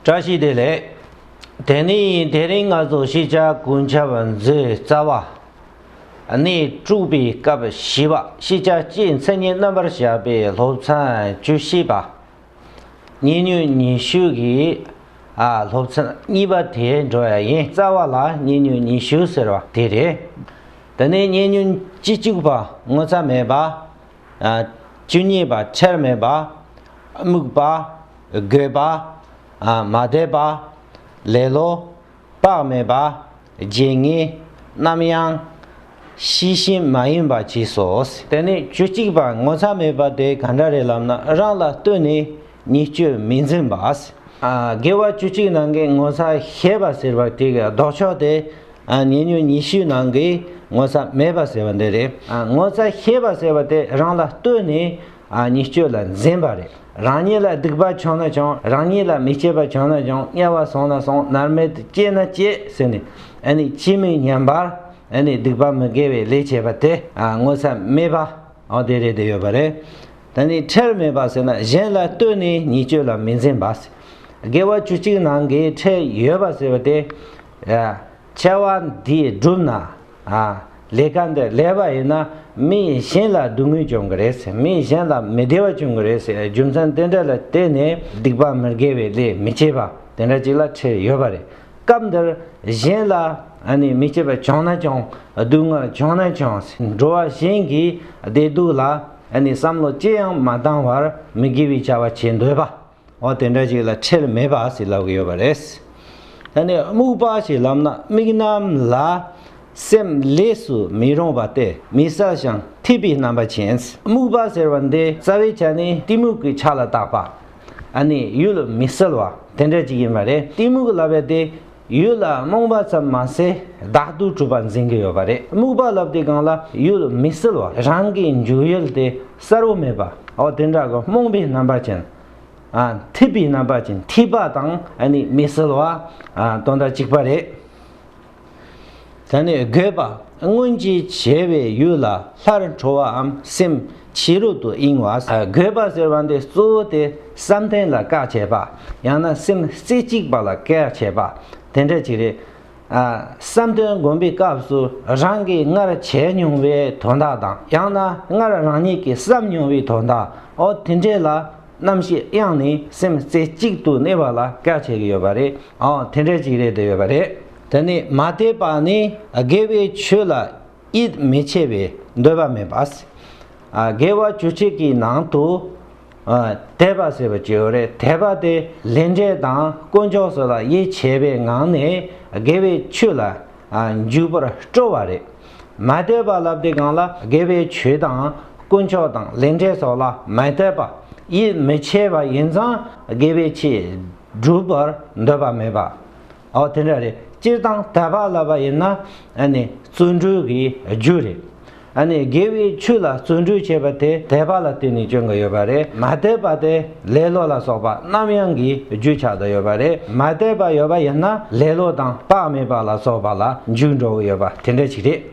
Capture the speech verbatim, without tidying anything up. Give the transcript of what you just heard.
བཀྲ་ཤིས་བདེ་ལེགས། དེ་ནས་དེ་རིང་ང་ཚོ་ཤེས་བྱ་ཀུན་ཁྱབ་མཛོད་རྩ་བ། གནས་དྲུག་པའི་སྐབས་བཞི་པ། ཤེས་བྱ་སྤྱིའི་མཚན་ཉིད་རྣམ་པར་བཞག་པའི་སློབ་ཚན་བཅུ་བཞི་པ། ཉེ་ཉོན་ཉི་ཤུ་གི་ཨ་སློབ་ཚན་གཉིས་པ་དེ་འགྲོ་ཡ་ཡིན། རྩ་བ་ལ་ཉེ་ཉོན་ཉི་ཤུ་ཟེར་བ་དེ་རེད། དེ་ནས་ཉེ་ཉོན་བཅུ་གཅིག་པ་ངོ་ཚ་མེད་པ། ཨ་བཅུ་གཉིས་པ་ཁྲེལ་མེད་པ། རྨུགས་པ། རྒོད་པ། ཨ་མ་དད་པ། ལེ་ལོ། དཔག་མེད་པ། བརྗེད་ངེས། རྣམ་གཡེང་། ཤེས་བཞིན་མ་ཡིན་པ་བཅས་སོ། དེ་ནས་བཅུ་གཅིག་པ་ངོ་ཚ་མེད་པ་དེ་ག་འདྲ་རེད་ལབ་ན། རང་ལ་ལྟོས་ནས་ཉེས་སྤྱོད་མི་འཛིན་པ། ཨ་དགེ་བ་བཅུ་གཅིག་ནང་གི་ངོ་ཚ་ཤེས་པ་ཟེར་བ་དེ་གི་ལྡོག་ཕྱོགས་དེ། ཨ་ཉེ་ཉོན་ཉི་ཤུ་ནང་གི་ངོ་ཚ་མེད་པ་ཟེར་བ་འདི་རེད། ཨ་ངོ་ཚ་ཤེས་པ་ཟེར་བ་དེ་རང་ལ་ལྟོས་ནས་ཨ་ཉེས་སྤྱོད་ལ་འཛིན་པ་རེད། རང་ཉིད་ལ་སྡིག་པ་བྱུང་ན་བྱུང་། རང་ཉིད་ལ་མི་སྐྱིད་པ་བྱུང་ན་བྱུང་། དམྱལ་བ་སོང་ན་སོང་། མནར་མེད་དུ་སྐྱེས་ན་སྐྱེས་ཟེར་ནས། ཨ་ནི་ཅི་མི་སྙམ་པར་ཨ་ནི་སྡིག་པ་མི་དགེ་བའི་ལས་བྱས་པ་དེ་ཨ་ངོ་ཚ་མེད་པ། ཨོ་དེ་རེད། དེ་ཡོད་པ་རེད། ད་ནི་ཁྲེལ་མེད་པ་ཟེར་ན་གཞན་ལ་ལྟོས་ནས་ཉེས་སྤྱོད་ལ་མི་འཛིན་པ། དགེ་བ་བཅུ་གཅིག་ནང་གི་ཁྲེལ་ཡོད་པ་ཟེར་བ་དེ། ཨ་འཆལ་བ་འདི་བསྒྲུབས་ན། ཨ་ལས་ཀ་འདི་ལས་པ་ཡིན་ན་མི་གཞན་ལ་སྡུག་བསྔལ་བྱུང་གི་རེད་ཟེར། མི་གཞན་ལ་མི་བདེ་བ་བྱུང་གི་རེད་ཟེར། རྒྱུ་མཚན་དེ་འདྲ་ལ་བརྟེན་ནས་སྡིག་པ་མི་དགེ་བའི་ལས་མི་བྱེད་པ་དེ་འདྲ་ཅིག་ལ་ཁྲེལ་ཡོད་པ་རེད། སྐབས་འདིར་གཞན་ལ་ཨ་ནི་མི་སྐྱིད་པ་བྱུང་ན་བྱུང་། སྡུག་བསྔལ་བྱུང་ན་བྱུང་། འགྲོ་བ་གཞན་གྱི་བདེ་སྡུག་ལ་ཨ་ནི་བསམ་བློ་ཅི་ཡང་མ་བཏང་བར་མི་དགེ་བའི་བྱ་བ་བྱེད་འདོད་པ། འོ་དེ་འདྲ་ཅིག་ལ་ཁྲེལ་མེད་པ་ཟེར་ལབ་ཀྱི་ཡོད་པ་རེད། ད་ནི་རྨུགས་པ་ཞེས་ལབ་ན། དམིགས་རྣམ་ལ་སེམས་ལས་སུ་མི་རུང་བ་སྟེ། མི་གསལ་ཞིང་འཐིབས་པའི་རྣམ་པ་ཅན། རྨུགས་པ་ཟེར་བ་འདི་རྩ་བའི་ཆ་ནས་གཏི་མུག་གི་ཆ་ལ་བཏགས་པ། ཨ་ནི་ཡུལ་མི་གསལ་བ་དེ་འདྲ་ཅིག་ཡིན་པ་རེད། གཏི་མུག་ལབ་པ་དེ་ཡུལ་ལ་རྨོངས་པ་ཙམ་མ་ཟད་བདག་ཏུ་གྲུབ་པ་འཛིན་གྱི་ཡོད་པ་རེད། རྨུགས་པ་ལབ་དུས་སྒང་ལ་ཡུལ་མི་གསལ་བ། རང་གི་འཇུག་ཡུལ་དེ་གསལ་པོ་མེད་པ། འོ་དེ་འདྲ་གི་རྨོངས་པའི་རྣམ་པ་ཅན། ཨ་འཐིབས་པའི་རྣམ་པ་ཅན། འཐིབས་པ་དང་ཨ་ནི་མི་གསལ་བ། ཨ་དོན་དག་གཅིག་པ་རེད། ད་ནི་རྒོད་པ། སྔོན་གྱི་བྱས་པའི་ཡུལ་ལ་སླར་འཕྲོ་བའམ་སེམས་ཕྱི་རོལ་དུ་གཡེང་བ། ཨ་རྒོད་པ་ཟེར་བ་འདི་གཙོ་བོ་དེ་བསམ་གཏན་ལ་བཀག་བྱས་པ། ཡང་ན་སེམས་རྩེ་གཅིག་པ་ལ་བཀག་བྱས་པ་དེ་འདྲ་ཅིག་རེད། ཨ་བསམ་གཏན་སྒོམ་པའི་སྐབས་སུ་རང་གིས་སྔར་བྱས་མྱོང་བའི་དོན་དག་དང་། ཡང་ན་སྔར་རང་ཉིད་ཀྱིས་བསམ་མྱོང་བའི་དོན་དག། འོ་དེ་འདྲས་ལ་རྣམ་ཤེས་གཡེངས་ནས་སེམས་རྩེ་གཅིག་ཏུ་གནས་པ་ལ་བཀག་བྱེད་ཀྱི་ཡོད་པ་རེད། འོ་དེ་འདྲས་ཅིག་རེད། དེ་ཡོད་པ་རེད། དེ་ནས་མ་དད་པ་ནི་དགེ་བའི་ཆོས་ལ་ཡིད་མི་ཆེས་པའི་འདོད་པ་མེད་པ། ཨ་དགེ་བ་བཅུ་གཅིག་གི་ནང་དུ་ཨ་དད་པ་ཟེར་བ་ཅིག་ཡོད་རེད། དད་པ་དེ་ལས་འབྲས་དང་དཀོན་མཆོག་སོགས་ལ་ཡིད་ཆེས་པའི་ངང་ནས་དགེ་བའི་ཆོས་ལ་ཨ་འཇུག་པར་སྤྲོ་བ་རེད། མ་དད་པ་ལབ་དུས་སྒང་ལ་དགེ་བའི་ཆོས་དང་དཀོན་མཆོག་དང་ལས་འབྲས་སོགས་ལ་མ་དད་པ། ཡིད་མི་ཆེས་པ་ཡིན་ཙང་དགེ་བའི་ཆོས་སྒྲུབ་པར་འདོད་པ་མེད་པ། འོ་དེ་འདྲ་རེད། སྤྱིར་བཏང་དད་པ་ལབ་པ་ཡིན་ན་ཨ་ནི་བརྩོན་འགྲུས་ཀྱི་རྒྱུ་རེད། ཨ་ནི་དགེ་བའི་ཆོས་ལ་བརྩོན་འགྲུས་བྱེད་པ་དེ་དད་པ་ལ་བརྟེན་ནས་བྱུང་གི་ཡོད་པ་རེད། མ་དད་པ་དེ་ལེ་ལོ་ལ་སོགས་པ་རྣམ་གཡེང་གི་རྒྱུ་ཆགས་བསྡད་ཡོད་པ་རེད། མ་དད་པ་ཡོད་པ་ཡིན་ན་ལེ་ལོ་དང་དཔག་མེད་པ་ལ་སོགས་པ་ལ་འཇུག་འགྲོ་གི་ཡོད་པ་དེ་འདྲ་ཞིག་རེད།